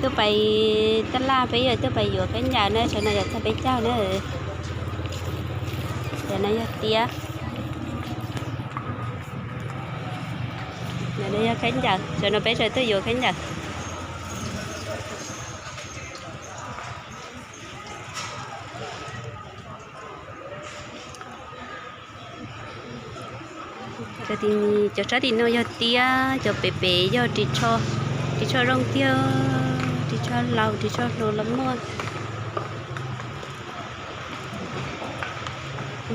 Tuaj pais tab laj peb yog tuaj pais yuav khaub ncaws na, tam no yog txog peb caug na. Tam no yog tiab, tam no yog khaub ncaws, tam no peb sawv tuaj yuav khaub ncaws. Cov sab tim no yog tiab, cov pem pem yog ris tsho, ris tsho zoo tiag, ris tsho laus, ris tsho hluas los muaj.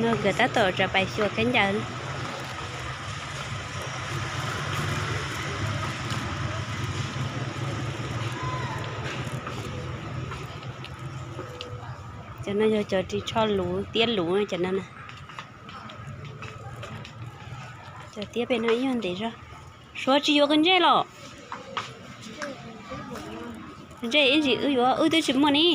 No nkawd tab tom rov pais xyuas khaub ncaws. Cov no yog cov ris tsho luv, tiab luv cov no na. Cov tiab pem no ib yog ntev zog. Suav tsis yuav qws ntsej los? Qws ntsej ib ntsis wb yuav, wb twb tsis muaj ne.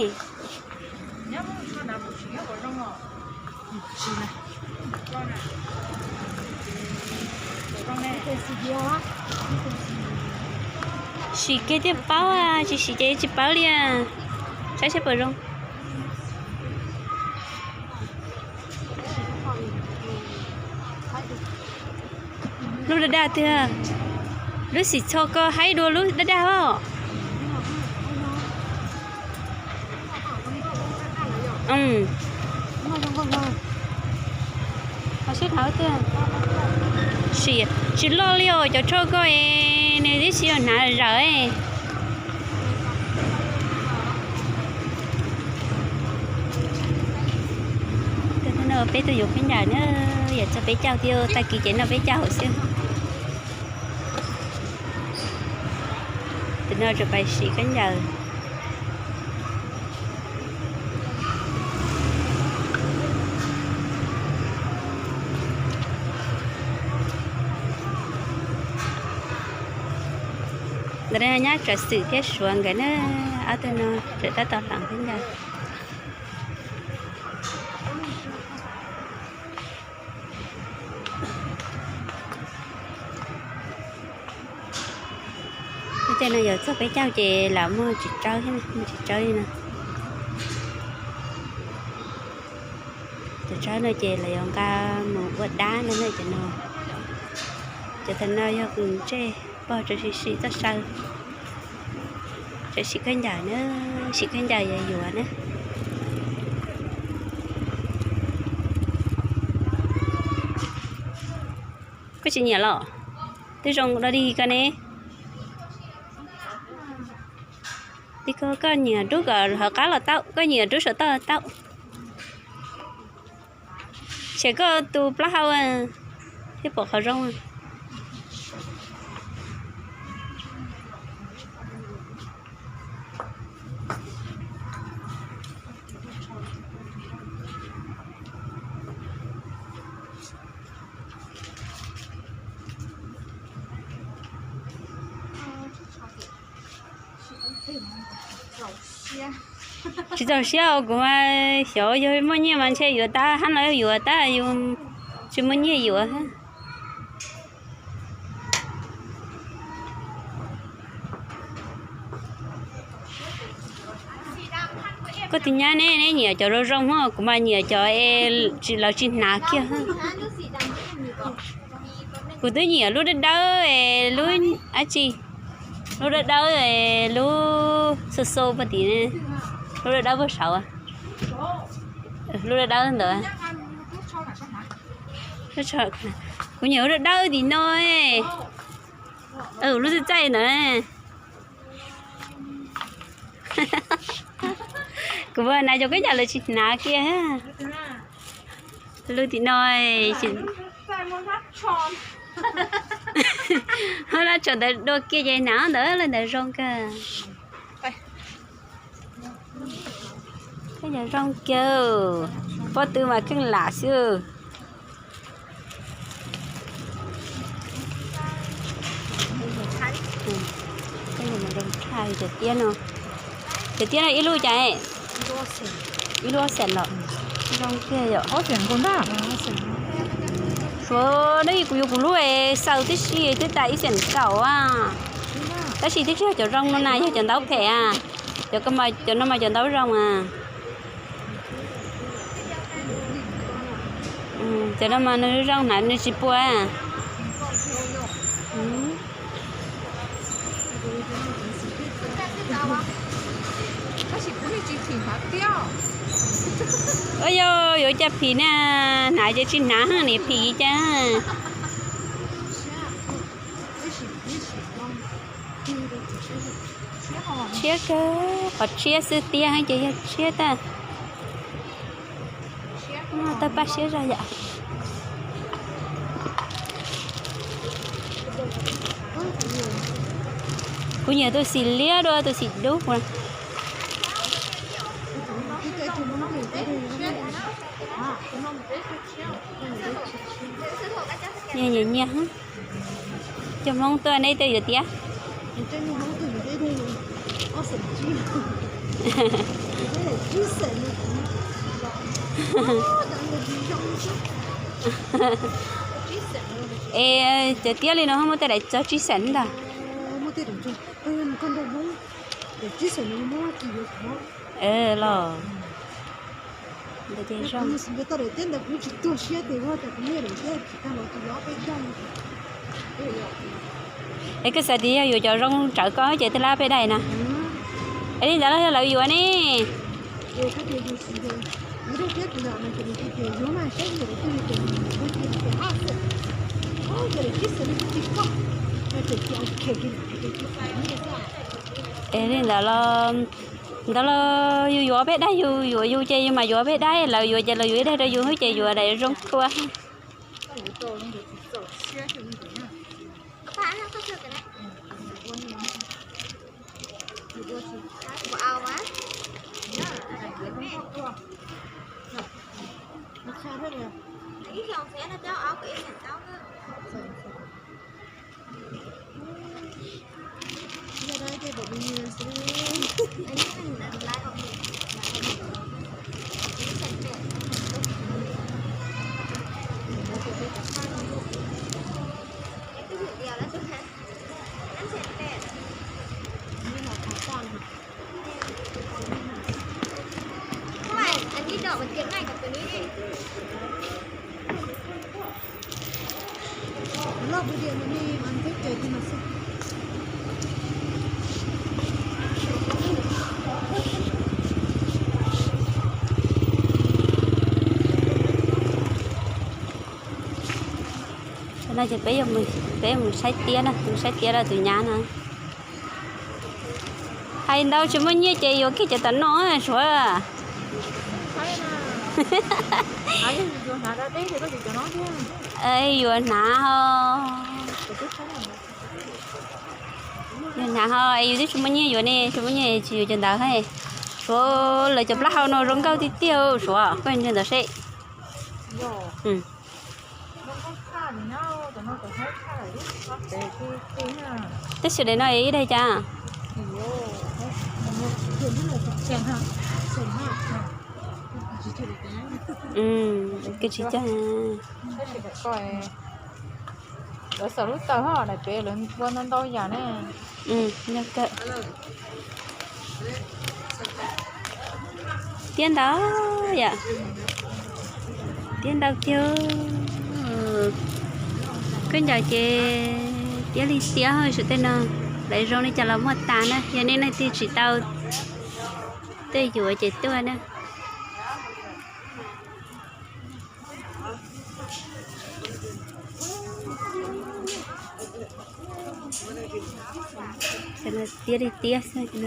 Sim kiag thiaj paub, tsis sim ces tsis paub li. Saib seb puas zoo. Lub daj daj tiag. Lub xim txho ko haib dua lub daj daj os. Sim tsis loj li os, cov tsho ko es nws tib si hnav zawm. Peb tuaj yuav khaub ncaws na, yog txog peb caug thiab, tag kis ces noj peb caug hauv xwb. Tam no tseem pais sim khaub ncaws. Ntawm no nyab Tsav Xwm thiab Suav nkawd na, ob tug no tseem tab tom hloov khaub ncaws. Tej no yuav txog peb caug ces lawv muaj tsis tsawb thiab, muaj tsis tsawb li no. Cov tsawb no ces lawv yuav nqa mus ua dab no na cov no. Cov tam no yog qws ntsej, pog tseem sim sim txoj saw. Tseem sim khaub ncaws na, sim khaub ncaws yuav yuav na. Koj tsis nyiam los? Twb zoo dog dig ko ne. Tib ko koj nyiam rub kom hauv qab los tau, koj nyiam rub saum toj los tau. Tshem koj tus plaub hau thiaj pom qhov zoo. Tsis txaus siab os, kuv mas xyov yog muaj nyiaj mas ntshe yuav tab hab no yuav tab, yus tsis muaj nyiaj yuav. Koj tus nyab ne, neb nyiam cov zoo zoo hos, kuv mas nyiam cov es lawv tsis hnav kiag. Kuv twb nyiam lub dawb dawb es lub dab tsi, lub dawb dawb es lub xu xu puag tim, lub dawb dawb puag saud, lub dawb dawb ntawd. Kuv nyiam lub dawb dawb tim no, lub txaij txaij ntawd. Kuv hnav cov khaub ncaws lawv tsis hnav kiag. Lub tim no, hnav tso ntawd dua kiag ces hnav ntawd, lub ntawd zoo kawg. Khaub ncaws zoo kawg, pob tw mas kheej lam xwb. Cov tiab no, cov tiab no ib lub cas, ib lub ob xees los? Zoo tiag yom. Suav no kuv yuav kuv lub xaws tib si twb tas ib xees kaum a. Tab sis twb tsis yog cov zoo no na, yog cov ntaub phem a. Cov, cov no mas cov ntaub zoo a. Cov no mas nws zoo hnav nws tsis puas. Ua yog yuav cas phim na, hnav ces tsis hnav niam phim cas. Tshiab kawg, qhov tshiab xwb tiag ces yog tshiab tag. Tawg paj siab zog yom. Kuv nyiam tus xim liab dua tus xim dub. Nyiam nyiam nyiam. Cov Hmoob tuaj neb tej yuav tiab. Es cov tiab li no muaj tej daim txog tsib xees ntag. Los. Es koj xav tias yog yuav cov zoo tsawv koj ces twb lab peb daim na. Es li ntawd los yog lawv yuav ne. Es li ntawd los, ntawd los yus yuav peb daim, yus yuav yus ces yus mam yuav peb daim, lawv yuav ces lawv yuav ib daim rau yus xwb ces yuav daim zoo tshua. No ces peb, peb mus saib tiab na, mus saib tiab rau tus nyab no. Hais ntau tsis muaj nyiaj ces yuav kiag cov tom no suav. Yuav hnav ho, yuav hnav ho es yus twb tsis muaj nyiaj yuav ne, tsis muaj nyiaj tsis yuav cov ntawd. Suav lawv cov plaub hau no zoo nkauj tiag tiag suav, koj ntsia ntawd seb. Tab sis daim no ib daim cas? Koj tsis cog. Lawv xaws lub taws ho daim pem lawv ua ntau ntau yam ne. Tiab ntau yom. Tiab ntau tiag. Koj ncaws ces tiab li tiab, sawv tej no lawv zoo li cas los muaj tas na, yog nej leej twg tsis tau tuaj yuav ces tuaj na. Tiab li tiab xwb.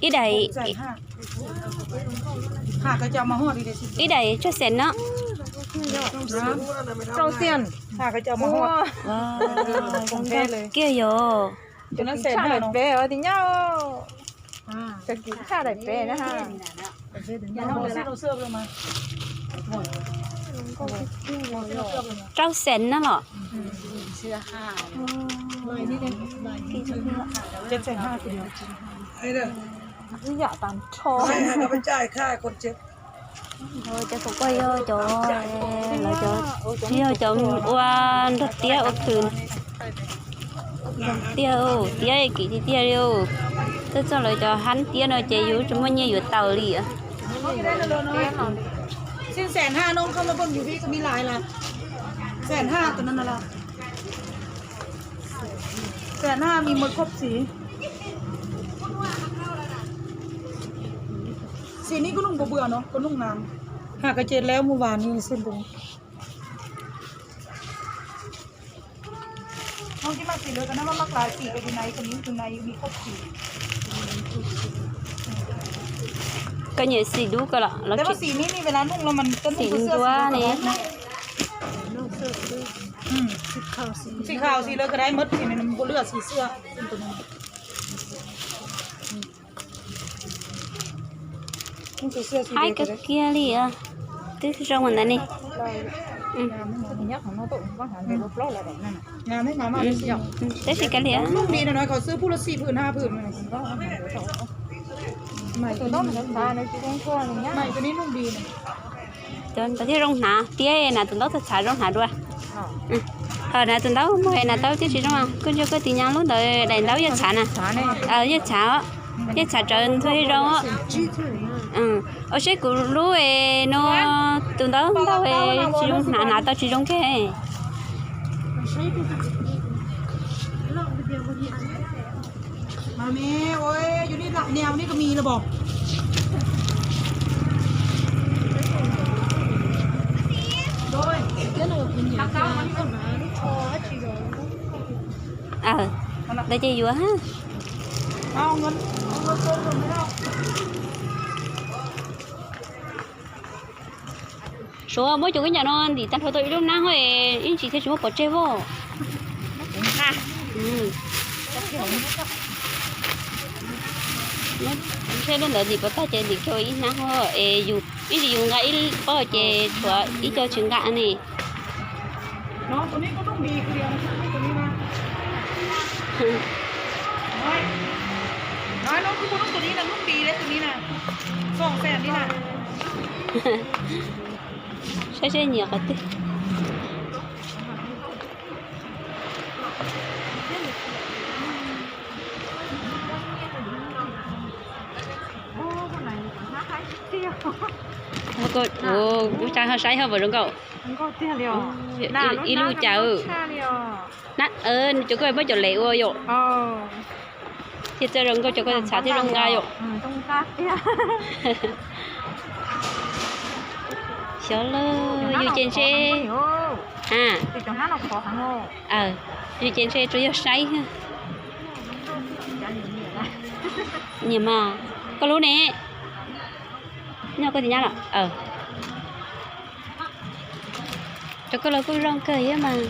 Ib daim, ib daim tsawg xees no? Kiag yom. Cov kiv tshaj daim pem na. Rau xees na los? Ib yam tas nrho. Cov kuv poj yog cov, lawv cov, tsis yog cov ua nrog tiab ua khwv, nrog tiab, tiab kim tiag tiag li. Twb txog lawv cov hab tiab no ces yus tsis muaj nyiaj yuav tau li. Xin sẻ ha, nó không có bông gì, cái mi lại là sẻ ha, tụi nó là sẻ ha, mình mới cốp xí. Xì ní có nung bò bựa nó, có nung ngắn. Hạt cái chết leo mua vàng đi xin bông. Không, chứ mà xì lứa cái nó mắc mắc lại xì cái gì này, cái miếng từ này, mình cốp xì. Koj nyiam xim dub koj los? Xim nruab ne. Xim khaus xim lawv cái đấy mất thì mình có lựa xì xưa. Haib kawg kiag li. Twb zoo ntawd ne. Tab sis kav liam. Cov ntawd thiaj zoo hnav, tiab na tus ntaub txhav txhav zoo hnav dua. Ho na tus ntaub muag na tau tib si zoo, koj ntshe koj tis nyab lub ntawd daim ntaub yog txhav na. Yog txhav, yog txhav tsawv ntxuag zoo. Ua seb kuv lub no tus ntaub ntau tsis zoo hnav, hnav tau tsis zoo kiag. Mami ơi, yo đi lại nèo đi có mì là bỏ. Rồi. Ntawd ces yuav ha. Suav muab cov kab nyam no ntim tag nrho tau ib lub nab, ib ntsis thiaj tsis muab pov tseg voj. Ntshe lub ntawd ntim pov tag ces ntim kiag ib hnab es yus ib ntsis yus nqa ib pob ces tshuav ib co tsis nqa ne. Saib seb nyiam qhov twg. Ua cas ho saib ho puas zoo nkauj? Ib lub cas. Cov koj muab cov lev ua yom. Thiaj txawj zoo nkauj, cov koj txhav thiaj zoo nqa yom. Xyov lawm, yus ces ntshe, yus ces ntshe tsuas yog saib. Nyiam mas, koj lub ne. Nyob koj tis nyab los? Cov koj los kuj zoo kawg thiab mas.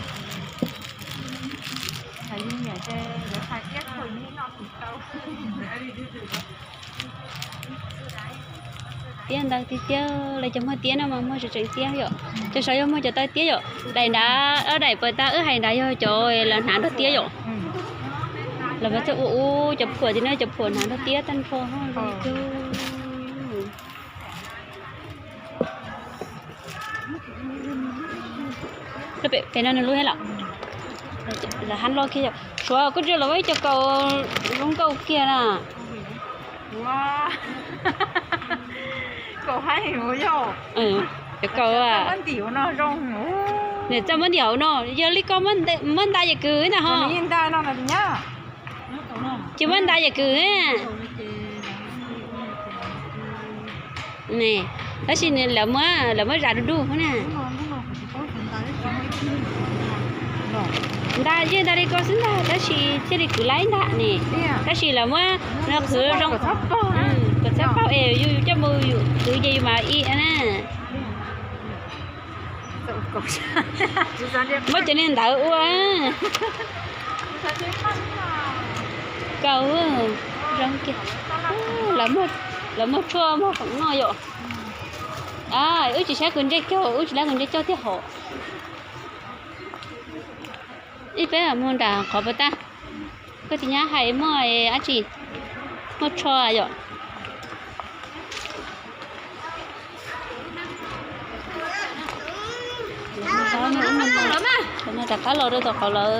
Tiab ntawd tiag tiag, lawv cov muag tiab no mas muag tseem tseem tiab yom. Cov saud yog muag cov taw tiab yom. Daim nrad, daim pawg tag wb hais nrad yog cov lawv hnav nrog tiab yom. Lawv mas txawj ua ub cov phuam tim no, cov phuam hnav nrog tiab tag nrho. Pem no nws lub thiab los? Lawv hab loj kiag yom. Suav kuj tsis los ib co kaus zoo nkauj kiag na. Cov kaus, niam txawj muab ntim hauv no, yog li koj muab nta yam kwv ntag ho. Ces muab nta yam kwv. Ne, tab sis lawv muab, lawv muab zas du du na. Nta yeej nta li ko xwb ntag, tab sis thiaj li kwv laib ntag ne. Tab sis lawv muab no qhwv zoo, kom txhob paug es yus coj mus yus kwv ces yus mam li na. Muab cov niag ntawd ua. Kaus, zoo kiag. Lawv muag tshuaj muag khoom noj yom. Wb tsis saib kws ntsej cog, wb tsis saib kws ntsej cog tiag hov. Ib peb mus nram qhov puas tag, koj tsis nyab hais muaj dab tsi, muaj tshuaj yom. Tau no, ub no, no rov qab los rau tom qhov lawv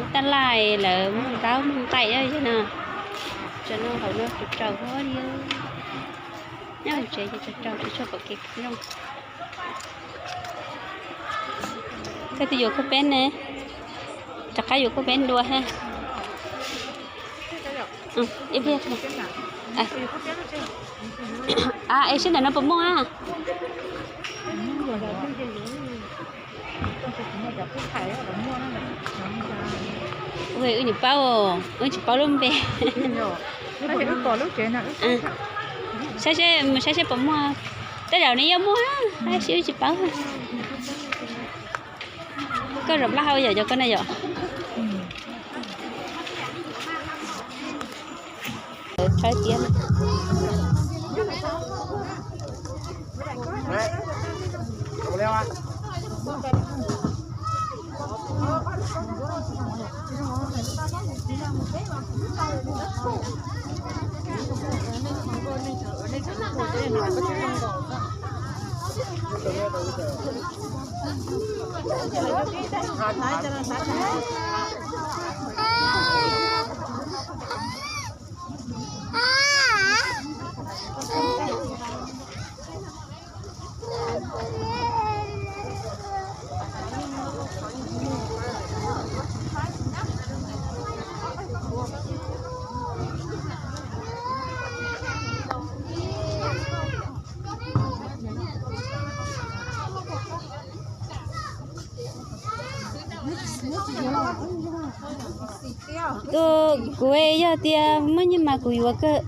ub taj laj lawv muag ntaub muag nqaij yog no. Tso no hauv no tsau tsau li. Nyob hauv tsev ces tsau tsau tsis tshua pom kev zoo. Koj twb yuav koj peb ne, rov qab yuav koj peb dua ha. Ib pliag. A, es sib ntawm no puas muaj a? Wb tsis paub, wb tsis paub lub npe. Saib seb, mus saib seb puas muaj. Tej zaum nws yeej muaj, tab sis wb tsis paub. Koj zaum plaub hau yom, cov koj na yom. Tshaib tiab. Kuv yog tias muaj nyiaj mas kuv yuav kawg,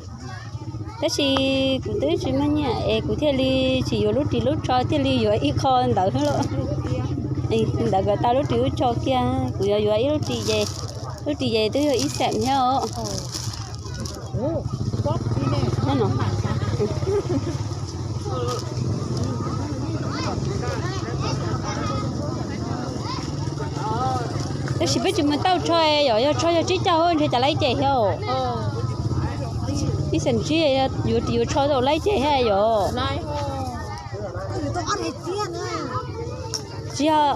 tab sis kuv twb tsis muaj nyiaj es kuv thiaj li tsis yuav lub ris lub tsho, thiaj li yuav ib qho ntawd xwb lauj. Ntawd kom tau lub ris lub tsho kiag, kuv yuav yuav ib lub ris ces, lub ris ces twb yog ib xeem thiab os. Tab sis peb tsis mus tau tsho, yog, yog tsho yog tsib caug ntshe cas laib cem thiab. Ib xeem tsib yuav ris yuav tsho tau laib cem thiab yom. Tsis yog,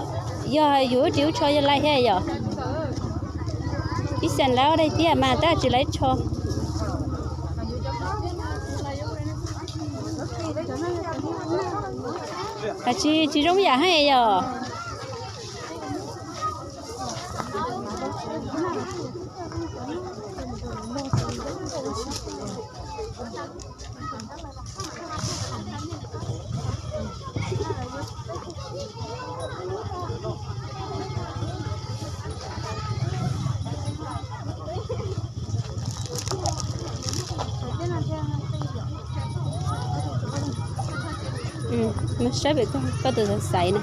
yog yuav ris yuav tsho yog laib thiab yom. Ib xeem laib ob daim tiag mas tab tsis laib tsho. Tsis, tsis zoo yam hais yom. Saib pem koj tus xaiv na.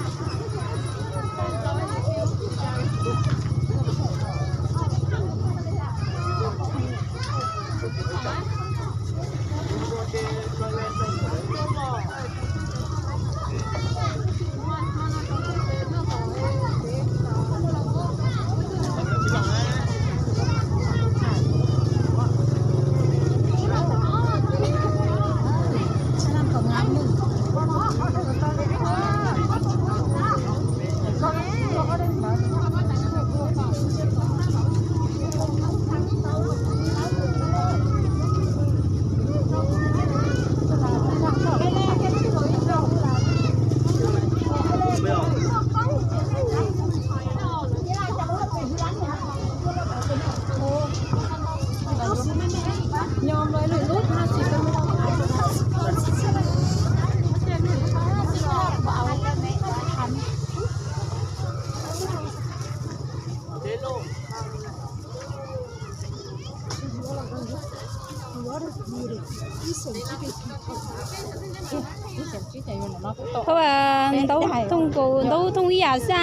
Thov ntaub thooj nkaus, ntaub thooj ib yam xwb.